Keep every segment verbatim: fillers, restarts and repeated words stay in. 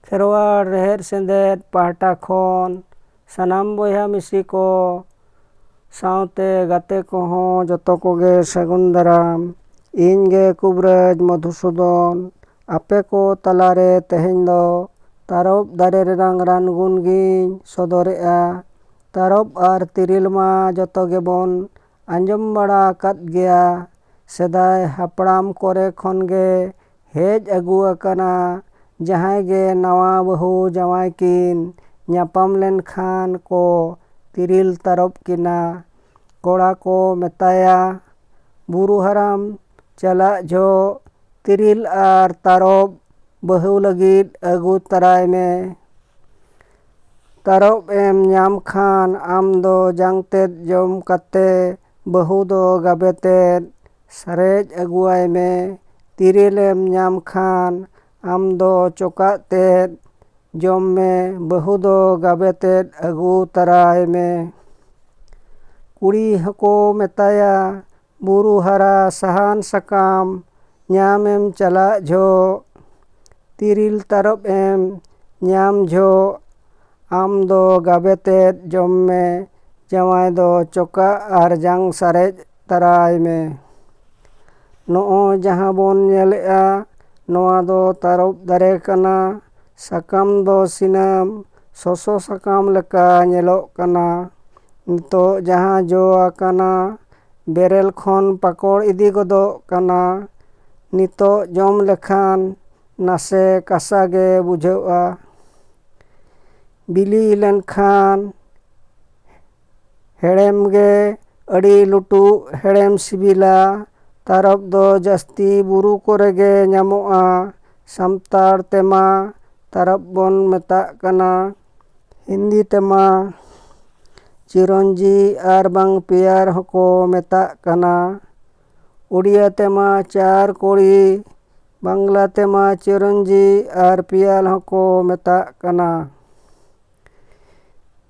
ᱠᱷᱮᱨᱣᱟᱲ ᱨᱮᱦᱮᱫ ᱥᱮᱸᱫᱮᱫ ᱯᱟᱦᱴᱟ ᱠᱷᱚᱱ ᱥᱟᱱᱟᱢ ᱵᱚᱭᱦᱟ ᱢᱤᱥᱤ ᱠᱚ ᱥᱟᱶᱛᱮ ᱜᱟᱛᱮ ᱠᱚᱦᱚᱸ ᱡᱚᱛᱚ ᱠᱚᱜᱮ ᱥᱟᱹᱜᱩᱱ ᱫᱟᱨᱟᱢ᱾ ᱤᱧ ᱜᱮ ᱠᱩᱵᱨᱟᱹᱡᱽ ᱢᱚᱫᱷᱩᱥᱩᱫᱚᱱ᱾ ᱟᱯᱮ ᱠᱚ ᱛᱟᱞᱟᱨᱮ ᱛᱮᱦᱮᱧ ᱫᱚ ᱛᱟᱨᱚᱵ ᱫᱟᱨᱮ ᱨᱮᱱᱟᱝ ᱨᱟᱱ ᱜᱩᱱ ᱜᱤᱧ ᱥᱚᱫᱚᱨᱮᱜᱼᱟ᱾ ᱛᱟᱨᱚᱵ ᱟᱨ ᱛᱤᱨᱤᱞ ᱢᱟ ᱡᱚᱛᱚ ᱜᱮᱵᱚᱱ ᱟᱸᱡᱚᱢ ᱵᱟᱲᱟ ᱟᱠᱟᱫ ᱜᱮᱭᱟ᱾ ᱥᱮᱫᱟᱭ ᱦᱟᱯᱲᱟᱢ ᱠᱚᱨᱮ ᱠᱷᱚᱱ ᱜᱮ ᱦᱮᱡ ᱟᱹᱜᱩ ᱟᱠᱟᱱᱟ᱾ ᱡᱟᱦᱟᱸᱭ ᱜᱮ ᱱᱟᱣᱟ ᱵᱟᱹᱦᱩ ᱡᱟᱶᱟᱭ ᱠᱤᱱ ᱧᱟᱯᱟᱢ ᱞᱮᱱᱠᱷᱟᱱ ᱠᱚ ᱛᱤᱨᱤᱞ ᱛᱟᱨᱚᱵ ᱠᱤᱱᱟ᱾ ᱠᱚᱲᱟ ᱠᱚ ᱢᱮᱛᱟᱭᱟ, "ᱵᱩᱨᱩ ᱦᱟᱨᱟᱢ ᱪᱟᱞᱟᱜ ᱡᱚᱦᱚᱜ ᱛᱤᱨᱤᱞ ᱟᱨ ᱛᱟᱨᱚᱵ ᱵᱟᱹᱦᱩ ᱞᱟᱹᱜᱤᱫ ᱟᱹᱜᱩ ᱛᱟᱨᱟᱭ ᱢᱮ᱾ ᱛᱟᱨᱚᱵ ᱮᱢ ᱧᱟᱢ ᱠᱷᱟᱱ ᱟᱢ ᱫᱚ ᱡᱟᱝ ᱛᱮᱫ ᱡᱚᱢ ᱠᱟᱛᱮ ᱵᱟᱹᱦᱩ ᱫᱚ ᱜᱟᱵᱮ ᱛᱮᱫ ᱥᱟᱨᱮᱡ ᱟᱹᱜᱩᱣᱟᱭ ᱢᱮ᱾ ᱛᱤᱨᱤᱞ ᱮᱢ ᱧᱟᱢ ᱠᱷᱟᱱ ᱟᱢ ᱫᱚ ᱪᱚᱠᱟᱜ ᱛᱮᱫ ᱡᱚᱢ ᱢᱮ, ᱵᱟᱹᱦᱩ ᱫᱚ ᱜᱟᱵᱮ ᱛᱮᱫ ᱟᱹᱜᱩ ᱛᱟᱨᱟᱭ ᱢᱮ᱾" ᱠᱩᱲᱤ ᱦᱚᱸᱠᱚ ᱢᱮᱛᱟᱭᱟ, "ᱵᱩᱨᱩ ᱦᱟᱨᱟ ᱥᱟᱦᱟᱱ ᱥᱟᱠᱟᱢ ᱧᱟᱢᱮᱢ ᱪᱟᱞᱟᱜ ᱡᱚᱦᱚᱜ, ᱛᱤᱨᱤᱞ ᱛᱟᱨᱚᱵ ᱮᱢ ᱧᱟᱢ ᱡᱚᱦᱚᱜ, ᱟᱢ ᱫᱚ ᱜᱟᱵᱮ ᱛᱮᱫ ᱡᱚᱢ ᱢᱮ, ᱡᱟᱶᱟᱭ ᱫᱚ ᱪᱚᱠᱟᱜ ᱟᱨ ᱡᱟᱝ ᱥᱟᱨᱮᱡ ᱛᱟᱨᱟᱭ ᱢᱮ᱾" ᱱᱚᱜᱼᱚᱭ ᱡᱟᱦᱟᱸ ᱵᱚᱱ ᱧᱮᱞᱮᱜᱼᱟ, ᱱᱚᱣᱟ ᱫᱚ ᱛᱟᱨᱚᱵ ᱫᱟᱨᱮ ᱠᱟᱱᱟ᱾ ᱥᱟᱠᱟᱢ ᱫᱚ ᱥᱤᱱᱟᱹᱢ ᱥᱚᱥᱚ ᱥᱟᱠᱟᱢ ᱞᱮᱠᱟ ᱧᱮᱞᱚᱜ ᱠᱟᱱᱟ᱾ ᱱᱤᱛᱚᱜ ᱡᱟᱦᱟᱸ ᱡᱚ ᱟᱠᱟᱱᱟ, ᱵᱮᱨᱮᱞ ᱠᱷᱚᱱ ᱯᱟᱠᱚᱲ ᱤᱫᱤ ᱜᱚᱫᱚᱜ ᱠᱟᱱᱟ᱾ ᱱᱤᱛᱚᱜ ᱡᱚᱢ ᱞᱮᱠᱷᱟᱱ ᱱᱟᱥᱮ ᱠᱟᱥᱟ ᱜᱮ ᱵᱩᱡᱷᱟᱹᱜᱼᱟ᱾ ᱵᱤᱞᱤ ᱞᱮᱱᱠᱷᱟᱱ ᱦᱮᱲᱮᱢ ᱜᱮ, ᱟᱹᱰᱤ ᱞᱩᱴᱩᱜ ᱦᱮᱲᱮᱢ ᱥᱤᱵᱤᱞᱟ᱾ ᱛᱟᱨᱚᱵ ᱫᱚ ᱡᱟᱹᱥᱛᱤ ᱵᱩᱨᱩ ᱠᱚᱨᱮ ᱜᱮ ᱧᱟᱢᱚᱜᱼᱟ᱾ ᱥᱟᱱᱛᱟᱲ ᱛᱮᱢᱟ ᱛᱟᱨᱚᱵ ᱵᱚᱱ ᱢᱮᱛᱟᱜ ᱠᱟᱱᱟ᱾ ᱦᱤᱱᱫᱤ ᱛᱮᱢᱟ ᱪᱤᱨᱚᱱᱡᱤ ᱟᱨ ᱵᱟᱝ ᱯᱮᱭᱟᱨ ᱦᱚᱸᱠᱚ ᱢᱮᱛᱟᱜ ᱠᱟᱱᱟ᱾ ᱩᱲᱤᱭᱟ ᱛᱮᱢᱟ ᱪᱟᱨ ᱠᱚᱲᱤ, ᱵᱟᱝᱞᱟ ᱛᱮᱢᱟ ᱪᱤᱨᱚᱱᱡᱤ ᱟᱨ ᱯᱮᱭᱟᱨ ᱦᱚᱸᱠᱚ ᱢᱮᱛᱟᱜ ᱠᱟᱱᱟ᱾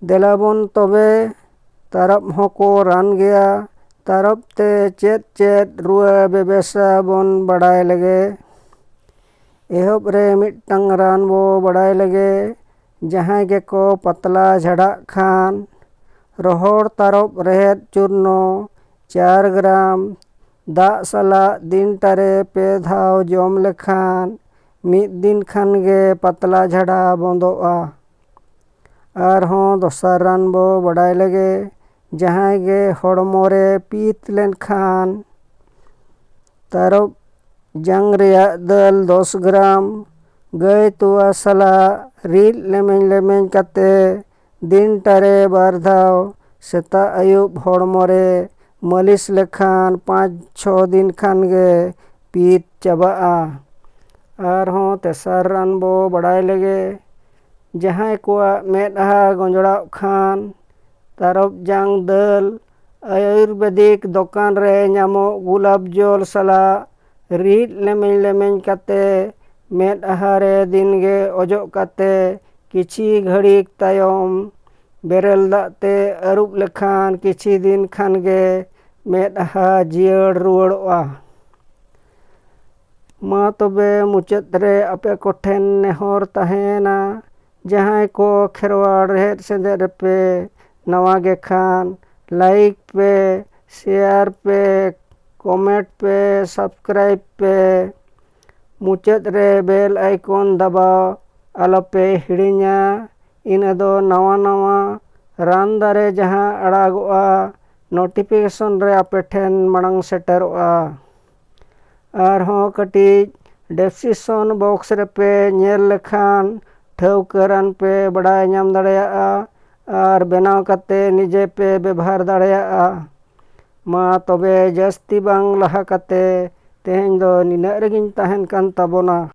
ᱫᱮᱞᱟᱵᱚᱱ ᱛᱚᱵᱮ, ᱛᱟᱨᱚᱵ ᱦᱚᱸᱠᱚ ᱨᱟᱱ ᱜᱮᱭᱟ᱾ ᱛᱟᱨᱚᱵ ᱛᱮ ᱪᱮᱫ ᱪᱮᱫ ᱨᱩᱣᱟᱹ ᱵᱮᱵᱮᱥᱟ ᱵᱚᱱ ᱵᱟᱰᱟᱭ ᱞᱮᱜᱮ᱾ ᱮᱦᱚᱵ ᱨᱮ ᱢᱤᱫᱴᱟᱝ ᱨᱟᱱ ᱵᱚ ᱵᱟᱲᱟᱭ ᱞᱮᱜᱮ᱾ ᱡᱟᱦᱟᱸᱭ ᱜᱮᱠᱚ ᱯᱟᱛᱞᱟ ᱡᱷᱟᱲᱟᱜ ᱠᱷᱟᱱ, ᱨᱚᱦᱚᱲ ᱛᱟᱨᱚᱵ ᱨᱮᱦᱮᱫ ᱪᱩᱨᱱᱚ ᱪᱟᱨ ᱜᱨᱟᱢ ᱫᱟᱜ ᱥᱟᱞᱟᱜ ᱫᱤᱱᱴᱟ ᱨᱮ ᱯᱮ ᱫᱷᱟᱣ ᱡᱚᱢ ᱞᱮᱠᱷᱟᱱ ᱢᱤᱫ ᱫᱤᱱ ᱠᱷᱟᱱ ᱜᱮ ᱯᱟᱛᱞᱟ ᱡᱷᱟᱲᱟ ᱵᱚᱱᱫᱚᱜᱼᱟ᱾ ᱟᱨᱦᱚᱸ ᱫᱚᱥᱟᱨ ᱨᱟᱱ ᱵᱚ ᱵᱟᱰᱟᱭ ᱞᱮᱜᱮ᱾ ᱡᱟᱦᱟᱸᱭ ᱜᱮ ᱦᱚᱲᱢᱚ ᱨᱮ ᱯᱤᱛ ᱞᱮᱱᱠᱷᱟᱱ, ᱛᱟᱨᱚᱵ ᱡᱟᱝ ᱨᱮᱭᱟᱜ ᱫᱟᱹᱞ ᱫᱚᱥ ᱜᱨᱟᱢ ᱜᱟᱹᱭ ᱛᱚᱣᱟ ᱥᱟᱞᱟᱜ ᱨᱤᱫ ᱞᱮᱢᱮᱧ ᱞᱮᱢᱮᱧ ᱠᱟᱛᱮ ᱫᱤᱱᱴᱟ ᱨᱮ ᱵᱟᱨ ᱫᱷᱟᱣ ᱥᱮᱛᱟᱜ ᱟᱹᱭᱩᱵ ᱦᱚᱲᱢᱚ ᱨᱮ ᱢᱟᱹᱞᱤᱥ ᱞᱮᱠᱷᱟᱱ ᱯᱟᱸᱪ ᱪᱷᱚ ᱫᱤᱱ ᱠᱷᱟᱱ ᱜᱮ ᱯᱤᱛ ᱪᱟᱵᱟᱜᱼᱟ᱾ ᱟᱨᱦᱚᱸ ᱛᱮᱥᱟᱨ ᱨᱟᱱ ᱵᱚ ᱵᱟᱰᱟᱭ ᱞᱮᱜᱮ᱾ ᱡᱟᱦᱟᱸᱭ ᱠᱚᱣᱟᱜ ᱢᱮᱫᱦᱟ ᱜᱚᱸᱡᱲᱟᱜ ᱠᱷᱟᱱ, ᱛᱟᱨᱚᱵ ᱡᱟᱝ ᱫᱟᱹᱞ ᱟᱭᱩᱨᱵᱮᱫᱤᱠ ᱫᱚᱠᱟᱱ ᱨᱮ ᱧᱟᱢᱚᱜ ᱜᱩᱞᱟᱵ ᱡᱚᱞ ᱥᱟᱞᱟᱜ ᱨᱤᱫ ᱞᱮᱢᱮᱧ ᱞᱮᱢᱮᱧ ᱠᱟᱛᱮ ᱢᱮᱫᱦᱟ ᱨᱮ ᱫᱤᱱ ᱜᱮ ᱚᱡᱚᱜ ᱠᱟᱛᱮ ᱠᱤᱪᱷᱤ ᱜᱷᱟᱹᱲᱤᱠ ᱛᱟᱭᱚᱢ ᱵᱮᱨᱮᱞ ᱫᱟᱜ ᱛᱮ ᱟᱹᱨᱩᱵ ᱞᱮᱠᱷᱟᱱ ᱠᱤᱪᱷᱤ ᱫᱤᱱ ᱠᱷᱟᱱ ᱜᱮ ᱢᱮᱫᱦᱟ ᱡᱤᱭᱟᱹᱲ ᱨᱩᱣᱟᱹᱲᱚᱜᱼᱟ᱾ ᱢᱟ ᱛᱚᱵᱮ ᱢᱩᱪᱟᱹᱫ ᱨᱮ ᱟᱯᱮ ᱠᱚᱴᱷᱮᱱ ᱱᱮᱦᱚᱨ ᱛᱟᱦᱮᱸᱭᱮᱱᱟ, ᱡᱟᱦᱟᱸᱭ ᱠᱚ ᱠᱷᱮᱨᱣᱟᱲ ᱨᱮᱦᱮᱫ ᱥᱮᱸᱫᱮᱫ ᱨᱮᱯᱮ ᱱᱟᱣᱟ ᱜᱮ ᱠᱷᱟᱱ, ᱞᱟᱭᱤᱠ ᱯᱮ, ᱥᱮᱭᱟᱨ ᱯᱮ, ᱠᱚᱢᱮᱱᱴ ᱯᱮ, ᱥᱟᱵᱥᱠᱨᱟᱭᱤᱵ ᱯᱮ᱾ ᱢᱩᱪᱟᱹᱫ ᱨᱮ ᱵᱮᱞ ᱟᱭᱠᱚᱱ ᱫᱟᱵᱟᱣ ᱟᱞᱚᱯᱮ ᱦᱤᱲᱤᱧᱟ᱾ ᱤᱱᱟᱹ ᱫᱚ ᱱᱟᱣᱟ ᱱᱟᱣᱟ ᱨᱟᱱ ᱫᱟᱨᱮ ᱡᱟᱦᱟᱸ ᱟᱲᱟᱜᱚᱜᱼᱟ, ᱱᱳᱴᱤᱯᱷᱤᱠᱮᱥᱚᱱ ᱨᱮ ᱟᱯᱮ ᱴᱷᱮᱱ ᱢᱟᱲᱟᱝ ᱥᱮᱴᱮᱨᱚᱜᱼᱟ᱾ ᱟᱨᱦᱚᱸ ᱠᱟᱹᱴᱤᱡ ᱰᱮᱥᱠᱨᱤᱯᱥᱚᱱ ᱵᱚᱠᱥ ᱨᱮᱯᱮ ᱧᱮᱞ ᱞᱮᱠᱷᱟᱱ ᱴᱷᱟᱹᱣᱠᱟᱹ ᱨᱟᱱ ᱯᱮ ᱵᱟᱰᱟᱭ ᱧᱟᱢ ᱫᱟᱲᱮᱭᱟᱜᱼᱟ ᱟᱨ ᱵᱮᱱᱟᱣ ᱠᱟᱛᱮ ᱱᱤᱡᱮ ᱯᱮ ᱵᱮᱵᱷᱟᱨ ᱫᱟᱲᱮᱭᱟᱜᱼᱟ᱾ ᱢᱟ ᱛᱚᱵᱮ ᱡᱟᱹᱥᱛᱤ ᱵᱟᱝ ᱞᱟᱦᱟ ᱠᱟᱛᱮ ᱛᱮᱦᱮᱧ ᱫᱚ ᱱᱤᱱᱟᱹᱜ ᱨᱮᱜᱮᱧ ᱛᱟᱦᱮᱱ ᱠᱟᱱ ᱛᱟᱵᱚᱱᱟ᱾